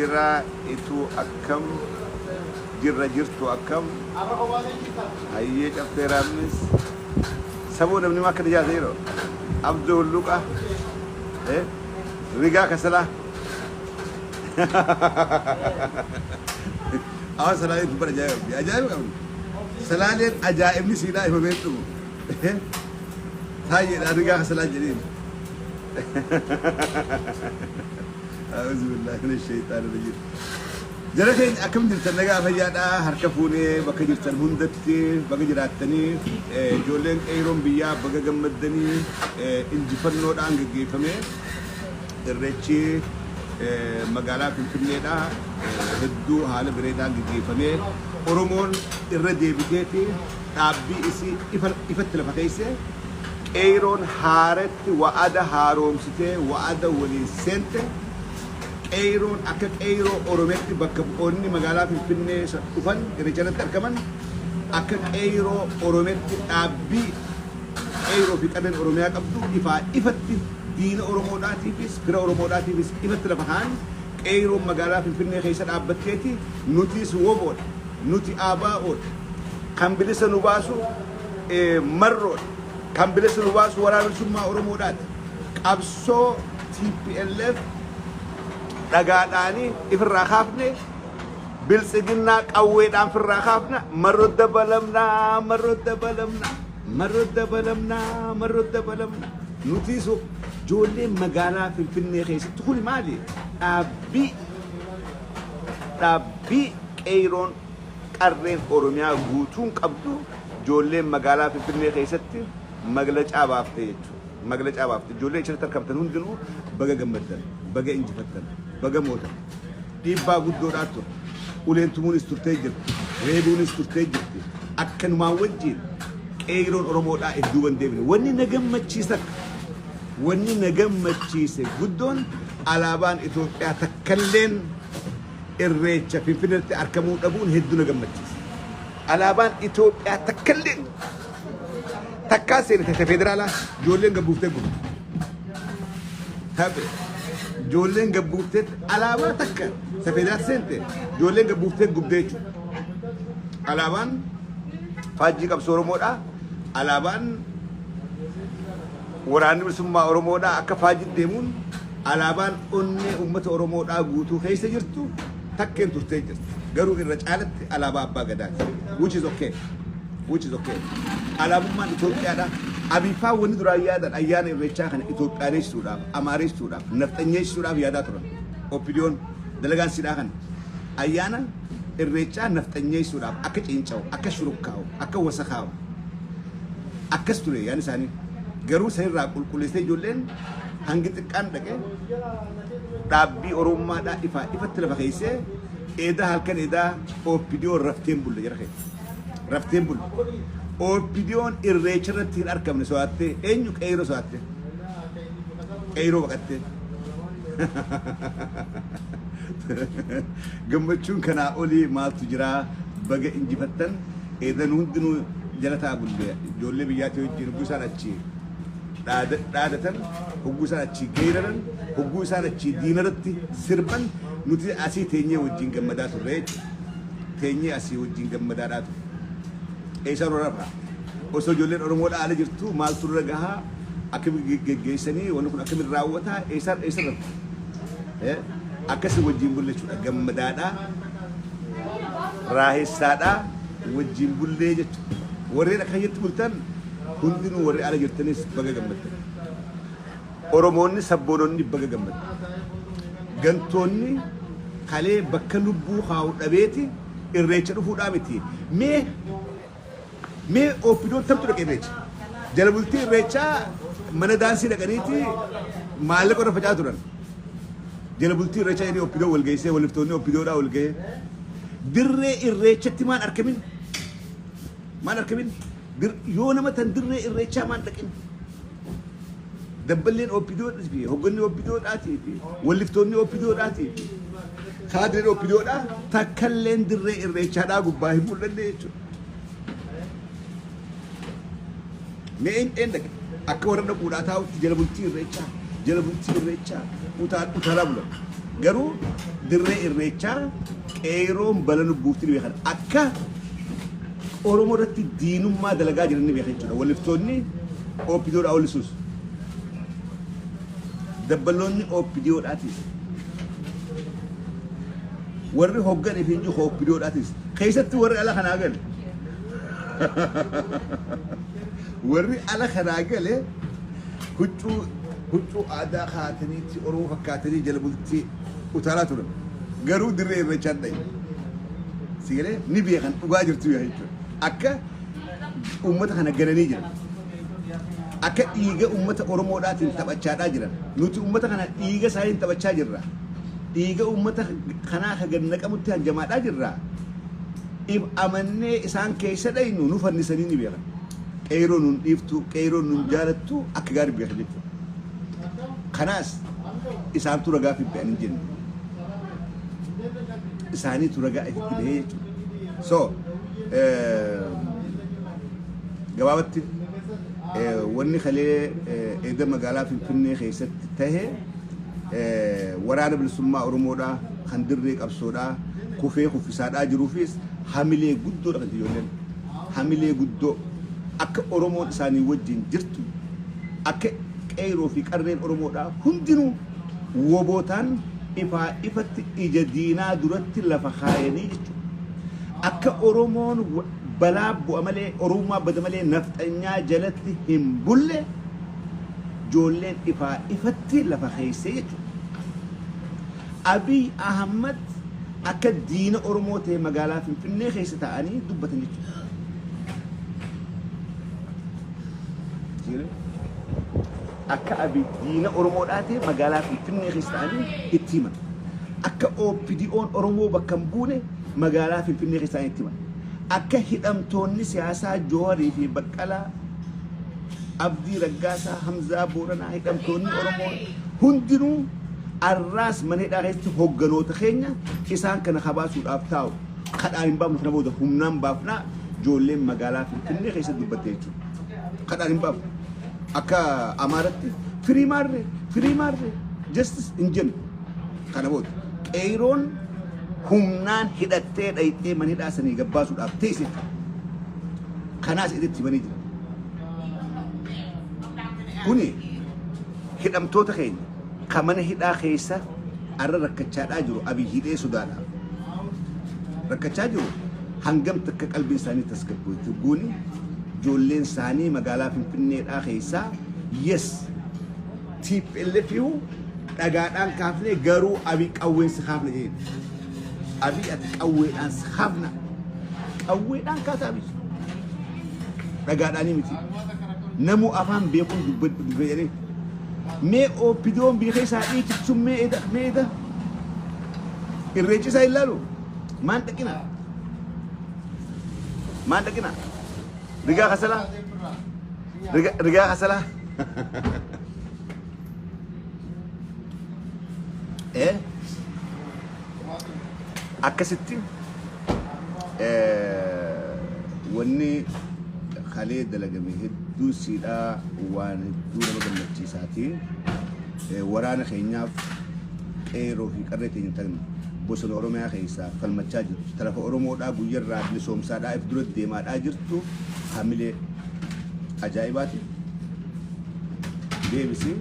Naziraa Ituu akkam jirra jirtu akkam hayyee Caffee Raammis saboo namni maa akkana jaata yeroo Abdoo Hulluqaa Rigaa Kasalaa Awa salaaleen tun bara ajaa'iba qabdi ajaa'iba qabdi salaaleen ajaa'ibni siidhaa himamee dhumu taayyeedha Rigaa Kasalaa jedheen A'uuzu billaahi mina shayxaani rajiim. Jara keenya akkam jirtan nagaa fayyaadha harka fuunee bakka jirtan hundatti baga jiraattanii ijoolleen qeeyroon biyyaa baga gammaddanii injifannoodhaan geggeeffame irreechi magaalaa Finfinneedha hedduu haala bireedaan geggeeffame Oromoon irra deebiteeti dhaabbii isii ifatti lafa keesse Qeeyroon haaratti wa'ada haaroomsitee wa'ada waliin seente. Qeeyroon akka Qeeyroo Orometti bakka bu'oonni magaalaa Finfinnee dhufan irreecha irratti argaman akka Qeeyroo Orometti dhaabbii Qeeyroo fi Qarreen Oromiyaa qabdu ifaa ifatti diina Oromoodhaatiifis fira Oromoodhaatiifis ifatti lafa kaa'an. Qeeyroon magaalaa Finfinnee keessa dhaabbatteeti nutis WBOdha, nuti ABOdha, kan bilisa nu baasu Marroodha. Kan bilisa nu baasu Waraana Bilisummaa Oromoodhaati. Qabsoo tplf dhagaadhaanii ifirraa kaafne Biltsiginnaa qawweedhaan firraa kaafna marro dabalamna marro dabalamna marro dabalamna marro dabalamna nutis ijoolleen magaalaa Finfinnee keessatti kuni maali dhaabbii dhaabbii qeeyroon qarreen Oromiyaa guutuun qabdu ijoolleen magaalaa Finfinnee keessatti maglacaa baafte jechuudha. Maglacaa baafte. Ijoollee achirratti argamtan hundinuu baga gammaddan, baga injifattan, baga mootan. Dhiibbaa guddoodhaa ture. Uleen tumuunis turtee jirti. Reebuunis turtee jirti. Akkanumaan wajjin qeeyroon Oromoodhaa if duuba hin deebine. Wanni na gammachiise takka. Wanni na gammachiise guddoon alaabaan Itoophiyaa takkalleen Irreecha Finfinneetti arkamuu dhabuun hedduu na gammachiise. Alaabaan Itoophiyaa takkallee takkaa seene ta federaalaa ijoolleen gabbuuftee gubde. Taphe ijoolleen gabbuuftee alaabaa takka ta federaal seente ijoolleen gabbuuftee gubdee jechuudha. Alaabaan faajjii qabsoo Oromoodha. Alaabaan Waraanni Bilisummaa Oromoodhaa akka faajjitti deemuun alaabaan onnee uummata Oromoodhaa guutuu keessa jirtu takkeen turtee jirti. Garuu irra caalatti alaabaa Abbaa Gadaati. Which is okay. Which is okay. Alaabummaan Itoophiyaadha. Abiifaa wanni duraan yaadan ayyaana Irreechaa kana Itoophiyaaneessuudhaaf, Amaareessuudhaaf, Nafxanyeessuudhaaf yaadaa turan. OPDOn dalagaan sidhaa kana. Ayyaana Irreechaa nafxanyeessuudhaaf akka ciinca'u, akka shurukkaa'u, akka wasakaa'u Akkas ture yaadni isaanii. Garuu sanirraa qulqulleessitee ijoolleen hangi xiqqaan dhaqe dhaabbii Oromummaadhaa ifaa ifatti lafa keessee eedaa halkan eedaa OPDOn rafteen bulle jara keenya. Rafteen bulle. OPDOn irreecha irratti hin argamne sodaattee eenyu qeeyroo sodaattee. Qeeyroo baqattee. Gammachuun kanaa olii maaltu jiraa baga injifattan Eedan hundinuu jala ta'a bulle ijoollee biyyaatii wajjin hogguu isaan achii dhaadatan, hogguu isaan achii geeraran, hogguu isaan achii diinarratti sirban nuti asii teenyee wajjin gammadaa turre jechuudha. Teenyee asii wajjin gammadaadhaa turre. Eessaa nurra rafa? Osoo ijoolleen Oromoodhaa ala jirtu maaltu nurra gahaa? Akkamitti geggeessanii wanni kun akkamitti raawwataa? Eessaa eessa rafa? Akkasii wajjin bulle jechuudha gammadaadhaa. Raahessaadhaa wajjin bullee jechuudha. Warreen akka kiyyatti bultan hundinuu warri ala jirtanis baga gammaddan. Oromoonni sabboononni baga gammaddan. Gantoonni kalee bakka lubbuu kaa'u dhabeeti irreecha dhufuudhaa miti. Mee mee OPDOn tamtu dhaqe irreecha. Jala bultii irreechaa mana daansii dhaqaniiti maallaqa irra facaa turan. Jala bultii irreechaa jedhanii OPDO wal geessee waliftoonni OPDOdhaa wal gahee. Dirree irreechatti maan arkamin? Maan arkamin? Yoo nama tan dirree irreechaa maan dhaqin? Dabballeen OPDOdhaa fi hogganni OPDOdhaatii fi walliftoonni OPDOdhaatii fi kaadireen OPDOdhaa takkalleen dirree irreechaadhaa gubbaa hin mul'anne jechuudha. Mee een een dhaqe akka warra dhaquudhaa taa'utti jala bultii irreechaa jala bultii irreechaa utaa utaalaa bulan. Garuu dirree Irreechaa qeeroon bala lubbuufti ni beekan. Akka Oromoo irratti diinummaa dalagaa jiran ni beekan jechuudha. Walliftoonni OPDOdhaa wallisuus. Dabballoonni OPDOdhaatis. Warri hoggan fi inji OPDOdhaatis. Keessatti warri ala kanaa gale. Warri ala kanaa gale huccuu aadaa kaataniitti Oromoo fakkaatanii jala bultii utaalaa turan. Garuu dirree Irreechaan dhaye. Si galee ni beekan, dhugaa jirtu beekan jechuudha. Akka uummata kana gananii jiran. Akka dhiiga uummata Oromoodhaatiin taphachaadhaa jiran. Nuti uummata kana dhiiga isaaniin taphachaa jirra. Dhiiga uummata kanaa ka gad naqamutti hanjamaadhaa jirra. If amannee isaan keessa dhaynu nu fannisanii ni beekan. Qeeroo nun dhiiftu, qeeroo nun jaalattu akka gaarii beekan jechuudha. Kanaas isaantu ragaa fidde ani hin jenne. Isaaniitu ragaa itti bahee jechuudha. So, gabaabatti wanni kalee eeda magaalaa Finfinnee keessatti tahe waraana bilisummaa Oromoodhaa kan dirree qabsoodhaa kufee kuffisaadhaa jiruufis hamilee guddoodha kan ijoolleen. Hamilee guddoo akka Oromoon isaanii wajjin jirtu, akka qeeroo fi qarreen Oromoodhaa hundinuu wobootaan ifaa ifatti ija diinaa duratti lafa kaayanii jechuudha. Akka Oromoon balaa bu'a malee, Oromummaa bada malee nafxanyaa jalatti hin bulle ijoolleen ifaa ifatti lafa keessee jechuudha. Abiy Ahmad akka diina Oromoo ta'e magaalaa Finfinnee keessa taa'anii dubbatan jechuudha. Akka Abiy diina Oromoodhaa ta'e magaalaa Finfinnee keessa taa'anii itti himan. Akka OPDOn Oromoo bakka hin buune magaalaa Finfinnee keessa taa'anii itti himan. Akka hidhamtoonni siyaasaa Jooharii fi Baqqalaa, Abdii Raggaasaa, Hamzaa Booranaa, hidhamtoonni Oromoo hundinuu arraas mana hidhaa keessatti hogganoota keenya isaan kana kabaasuudhaaf taa'u. Kadhaan hin baafnu, kana booda humnaan baafnaa ijoolleen magaalaa Finfinnee keessatti dubbatte jechuudha. Kadhaan hin baafnu. Akka Amaaratti firii maarree, firii maarree, justice hin jennu. Kana booda qeeroon humnaan hidhattee dhayxee mana hidhaa sanii gabbaasuudhaaf teesse jechuudha. Kanaas itti himanii jira. Kuni hidhamtoota keenya kan mana hidhaa keessa arra rakkachaadhaa jiru, Abiy hidhee sodaadhaaf rakkachaa jiru, hangam takka qalbiin isaanii tasgabboofti gooni ijoolleen isaanii magaalaa Finfinneedhaa keessaa yes TPLF dhagaadhaan kaafne, garuu Abiy qawween si kaafna jedheen. Abiy ati qawweedhaan si kaafna. Qawweedhaan kaata Abiy. Dhagaadhaanii miti. Namuu afaan beekuun dubbadhu jedhanii. Mee OPDOn biyya keessaa dhiichisu sun mee eda mee eda irreechi isaa ilaalu maan dhaqina, maan dhaqina rigaa kasalaa, rigaa kasalaa akkasitti wanni kalee dalagame hedduun siidhaa waan hedduu nama gammachiisaati. Waraana keenyaaf, qeeroo fi qarree teenya tan bosona Oromiyaa keessaa falmachaa jirtu, talafa Oromoodhaa guyyarraa bilisoomsaadhaa if dura deemaadhaa jirtu hamilee ajaa'ibaati. Deebisee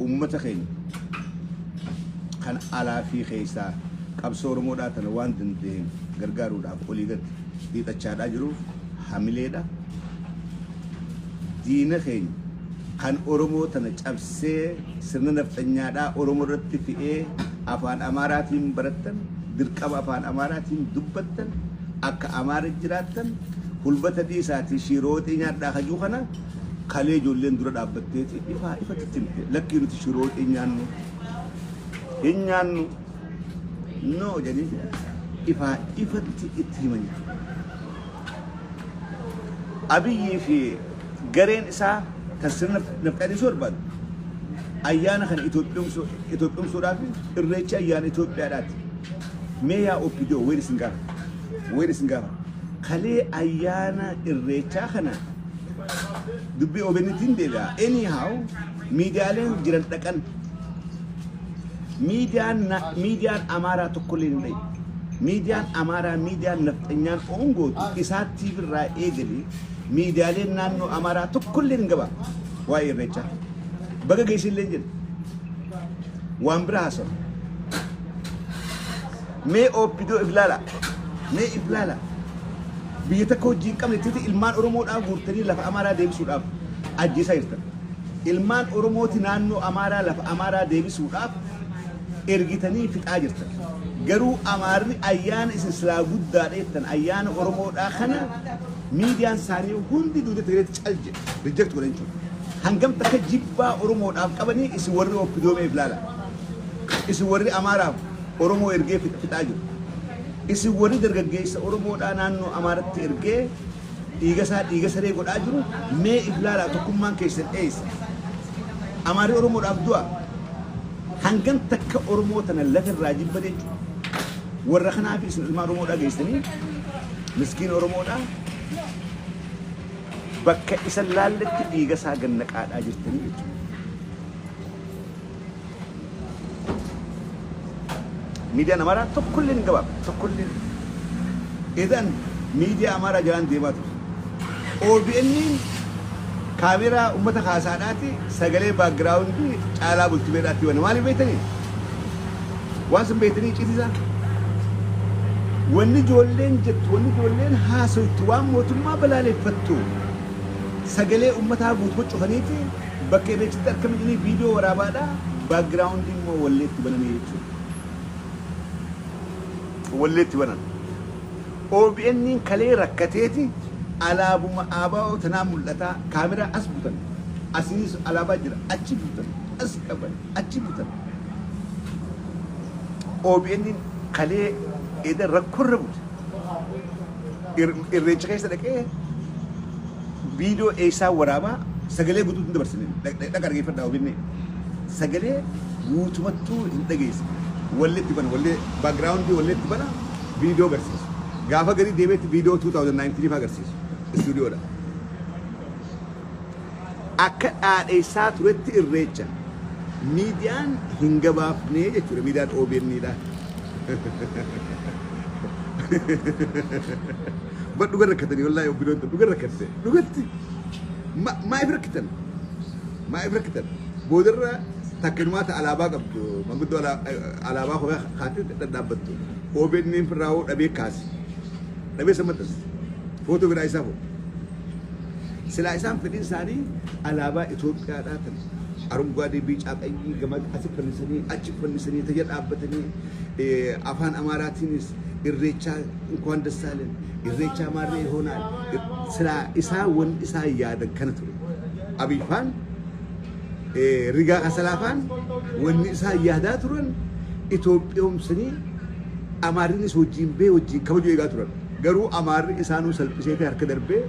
ummata keenya kan alaa fi keessaa qabsoo Oromoodhaa tana waan danda'een gargaaruudhaaf olii gad hiixachaadhaa jiruuf hamileedha. Diina keenya kan Oromoo tana cabsee sirna nafxanyaadhaa Oromoo irratti fe'ee afaan Amaaraatiin barattan, dirqama afaan Amaaraatiin dubbattan, akka Amaara jiraattan, hulbata dhiisaatii shirooxii nyaadhaa kajuu kana kalee ijoolleen dura dhaabbatteeti ifaa ifatti himte: lakkii, nuti shirooxii nyaannu hin nyaannu, no jedhanii ifaa ifatti itti himan jechuudha. Abiyyii fi gareen isaa kan sirna nafxaniisuu barbaadu ayyaana kana Itoophiyoomsuudhaaf, irreechi ayyaana Itoophiyaadhaati. Mee yaa OPDO, wayii isin gaafa. Wayii isin gaafa. Kalee ayyaana irreechaa kana dubbii OBN'tiin deebi'a. Anyhow, miidiyaaleen jiran dhaqan. Miidiyaan Amaaraa tokkollee hin dhayin. Miidiyaan Amaaraa, miidiyaan nafxanyaan oongootu isaattiif irraa eegalee miidiyaaleen naannoo Amaaraa tokkollee hin gabaafne waa'ee Irreechaa. Baga geessillee hin jedhe. Waan biraa haasawu. Mee OPDO if laala. Mee if laala. Biyya takka hojii hin qabne itti ilmaan Oromoodhaa guurtanii lafa Amaaraa deebisuudhaaf ajjeesaa jirtan. Ilmaan Oromooti naannoo Amaaraa lafa Amaaraa deebisuudhaaf ergitanii fixaa jirtan. Garuu Amaarri ayyaana isin silaa guddaadha jettan, ayyaana Oromoodhaa kana, miidiyaan isaanii hundi duudetti gareetti cal jedhe, reject godhan jechuudha. Hangam takka jibbaa Oromoodhaaf qabanii isin warri OPDO mee if laala. Isin warri Amaaraaf Oromoo ergee fixaa jiru. Isin warri dargaggeessa Oromoodhaa naannoo Amaaratti ergee dhiiga isaa dhiiga saree godhaa jiru mee if laalaa, tokkummaan keessan eessa? Amaarri Oromoodhaaf du'a. Hangam takka Oromoo tana lafarraa jibba jechuudha. Warra kanaaf isin ilmaan Oromoodhaa geessanii miskiina Oromoodhaa bakka isa laalletti dhiiga isaa gannaqaadhaa jirtanii jechuudha. Miidiyaan Amaaraa tokkollee hin gabaabne, tokkollee. Edan miidiyaa Amaaraa jalaan deemaa ture. OBN kaameraa uummata kaasaadhaati, sagalee background Caalaa Bultumeedhaatti bana. Maaliif beektanii? Waan sun beektanii icciitiisaa? Wanni ijoolleen jettu, wanni ijoolleen haasoytu, waan mootummaa balaaleffattu sagalee uummataa guutuu cufaniiti bakka Irreechitti argame jedhanii viidiyoo waraabaadha. Background immoo walleetti bananii jechuudha. Walleetti banan. OBN kalee rakkateeti alaabuma ABO tanaa mul'ataa, kaameraa as butan. Asiinis alaabaa jira, achi butan, as qaban, achi butan. OBN kalee eda rakkoorra bute. Irreecha keessa dhaqee viidiyoo eessaa waraabaa, sagalee guutuu hin dabarsine. Dhaqa dhaggeeffadhaa OBN. Sagalee guutumattuu hin dhageesse. Walleetti bana, wallee background walleetti bana, viidiyoo agarsiisu. Gaafa gadi deebi'etti viidiyoo 2019 faa agarsiisu. Istuudiyoodha. Akka dhaadheessaa turetti Irreecha miidiyaan hin gabaafnee jechuudha, miidiyaan OBN dha. Bar dhuga rakkatanii, wallaahi obbiloon dhuga rakkatte, dhugatti. Maaliif rakkitan? Maaliif rakkitan? Boodarra takka inumaa ta alaabaa qabdu, manguddoo alaabaa kophee kaatee dhadhaabbattu. OBN firraa'uu dhabee kaase. Dhabee san maxxanse. Footoo biraa isaa fuudhe. Silaa isaan fedhiin isaanii alaabaa Itoophiyaadhaa tan arungaadee, biicaa, qayyii gama asi fannisanii, achi fannisanii, taja dhaabbatanii, afaan Amaaraatiinis Irreechaa እንኳን ደስ አለን፣ Irreechaa maarree ይሆናል, silaa isaa wanni isaan yaadan kana ture. Abiy faan, Rigaa Kasalaafaan wanni isaan yaadaa turan Itoophiyoomsanii Amaarrinis wajjin bee wajjin kabajuu eegaa turan. Garuu Amaarri isaanuu salphisee fi harka darbee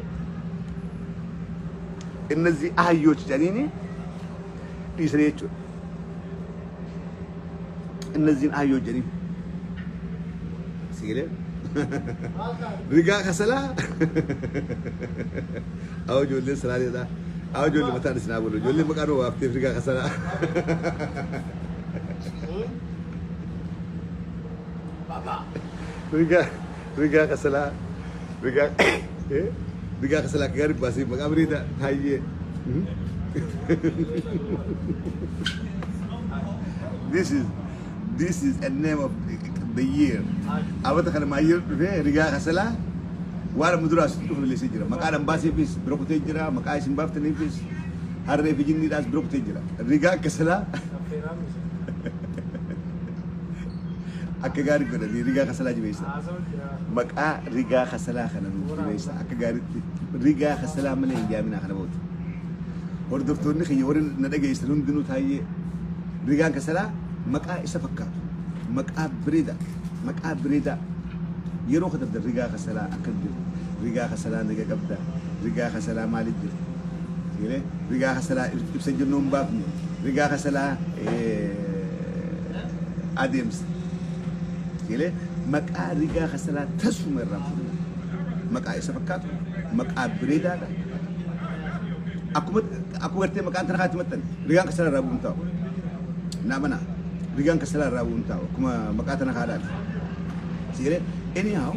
እነዚህ አህዮች jedhaniini dhiisanii jechuudha. እነዚህን አህዮች jedhaniin. Sigilee? Rigaa Kasalaa. Awwa, ijoolleen Salaaleedha. Awwa, ijoollee mataan isin haa bulu. Ijoolleen maqaa nu waafteef Rigaa Kasalaa. Rigaa Kasalaa. Rigaa Kasalaa akka gaarii baasee maqaa bareedaa taayyee. This is a name of the year. Abata kana maayyee dhufee Rigaa Kasalaa waan amma duraa asitti dhufu leessee jira. Maqaa dhan baaseefis bira kutee jira. Maqaa isin baaftaniifis harree fi jinniidhaas bira kutee jira. Rigaa Kasalaa akka gaarii godhanii Rigaa Kasalaa jibeessa. Maqaa Rigaa Kasalaa kana nuuf jibeessa akka gaariitti. Rigaa Kasalaa malee hin jaaminaa kana booda. Hordoftoonni kiyya warri na dhageessan hundinuu taayyee, Rigaan Kasalaa maqaa isa fakkaatu, maqaa bareedaa, maqaa bareedaa yeroo katabdan Rigaa Kasalaa akkam jirti, Rigaa Kasalaa naga qabda, Rigaa Kasalaa maaliif jirti, Sigalee Rigaa Kasalaa ibsa jennoo hin baafne, Rigaa Kasalaa adeemsa. Sigalee maqaa Rigaa Kasalaa tasuma irraa fuudhina. Maqaa isa fakkaatu, maqaa bareedaadha. Akkuma gartee maqaan tana kaatti maxxane Rigaan Kasalaa irraa bu'uun ta'u. Naa mana. Rigaan kasalaa irraa bu'uun taa'u akkuma maqaa tana haadhaati. Si galee anyhow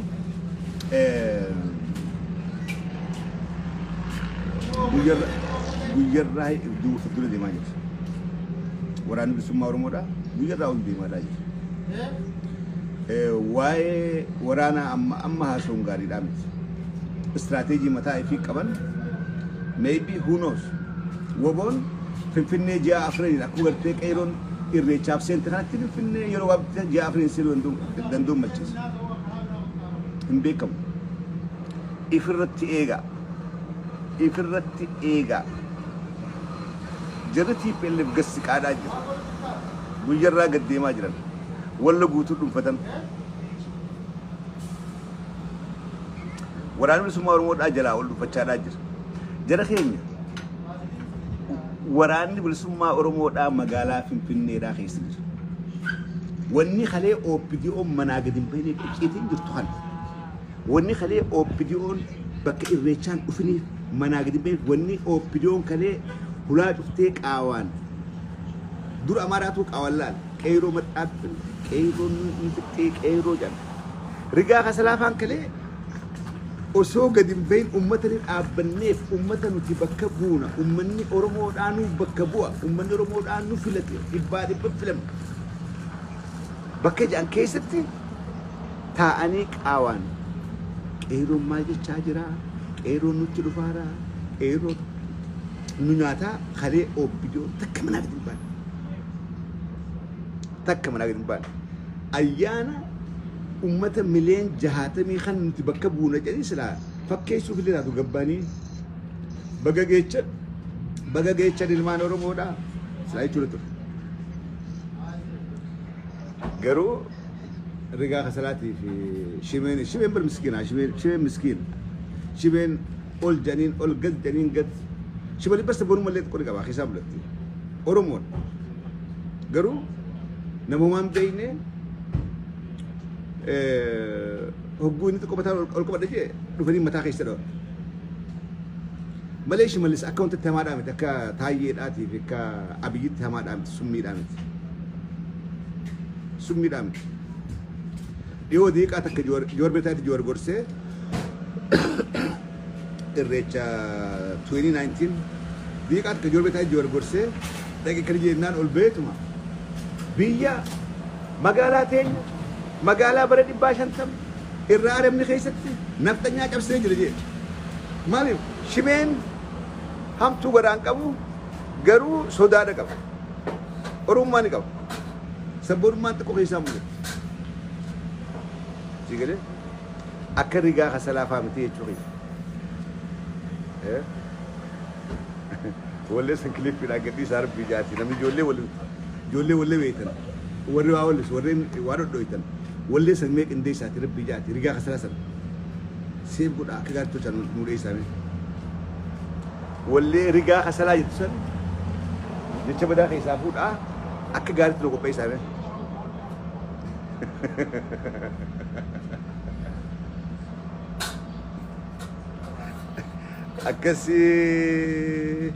guyyarra guyyarraa dura deemaa jira. Waraanni bilisummaa Oromoodha guyyarraa ol deemaadhaa jira. Waa'ee waraanaa amma amma haasa'uun gaariidhaa miti. Istiraateejii mataa ifii qaban, maybe, who knows. Woboon Finfinnee ji'a 4n akkuma gartee qeeroon irreechaaf seente kanatti Finfinnee yeroo gabaabatti ji'a 4n seenuu danda'uun malchiisa. Hin beekamu. Ifirratti eegaa. Ifirratti eegaa. Jarri TPLF gassi qaadhaa jira. Guyyarraa gad deemaa jiran. Walla guutuu dhuunfatan. Waraanni bilisummaa Oromoodhaa jalaa ol dhuunfachaadhaa jira. Jara keenya, waraanni bilisummaa Oromoodhaa magaalaa Finfinneedhaa keessa jira. Wanni kalee OPDO'n manaa gadi hin bahineef icciitiin jirtu kana. Wanni kalee OPDO'n bakka irreechaan dhufiniif manaa gadi hin bahineef, wanni OPDO'n kalee hulaa cuftee qaawaan dura Amaaraatu qaawaan laal qeeroo maxxaaffin qeeroo ni fixxee qeeroo jedhan. Rigaa kasalaafaan kalee osoo gadi hin bahin ummata ni dhaabbanneef, ummata nuti bakka buuna, ummanni Oromoodhaa nu bakka bu'a, ummanni Oromoodhaa nu filate, dhibbaa dhibba filamne bakka jedhan keessatti taa'anii qaawaan qeeroon maal jechaa jira, qeeroon nutti dhufaara, qeeroon nu nyaataa. Kalee OPDO takka manaa gadi hin baane, takka manaa gadi hin baane. Ayyaana ummata mileen 60 kan nuti bakka buuna jedhanii silaa fakkeessuuf illee taatu gabbaanii baga geechan, baga geechan ilmaan Oromoodha silaa jechuudha ture. Garuu rigaa kasalaatii fi shimeen bar miskiina, shimeen miskiina, shimeen ol jedhaniin ol, gad jedhaniin gad. Shimali basta bonumallee xiqqoo ni qaba keessaa mul'atti. Oromoodha. Garuu namumaan beekne hogguu inni xiqqoo mataa ol qabadha jee dhufanii mataa keessa dhawan. Malee Shimallis akka wantatti hamaadhaa miti, akka Taayyeedhaatii fi akka Abiyyitti hamaadhaa miti, summiidhaa miti. Summiidhaa miti. Dhiyoo diiqaa takka Joowar Beetaatti Joowar gorsee irreecha 2019 diiqaa takka Joowar Beetaatti Joowar gorsee dhaqi kan jennaan ol beetuma biyya magaalaa teenya magaalaa bara 150 irraa aramni keessatti nafxanyaa cabsee jira jee. Maaliif shimeen hamtuu garaan qabu, garuu sodaadha qaba. Oromummaa ni qaba. Sabboonummaan xiqqoo keessaa mul'ata. Si galee akka rigaa kasalaafaa miti jechuu kiyya. Wallee san kilippiidhaan gadhiisaa rabbii jaati, namni ijoollee waliin ijoollee wallee beektan, warri waa wallisu, warreen waa dhodhoytan, wallee san mee qindeessaati rabbii jaati rigaa kasalaa san seef godhaa akka gaarii tolchaa nu dheessaa mee. Wallee rigaa kasalaa jettu san jecha badaa keessaa fuudhaa akka gaariitti nu qopheessaa mee. Akkasii.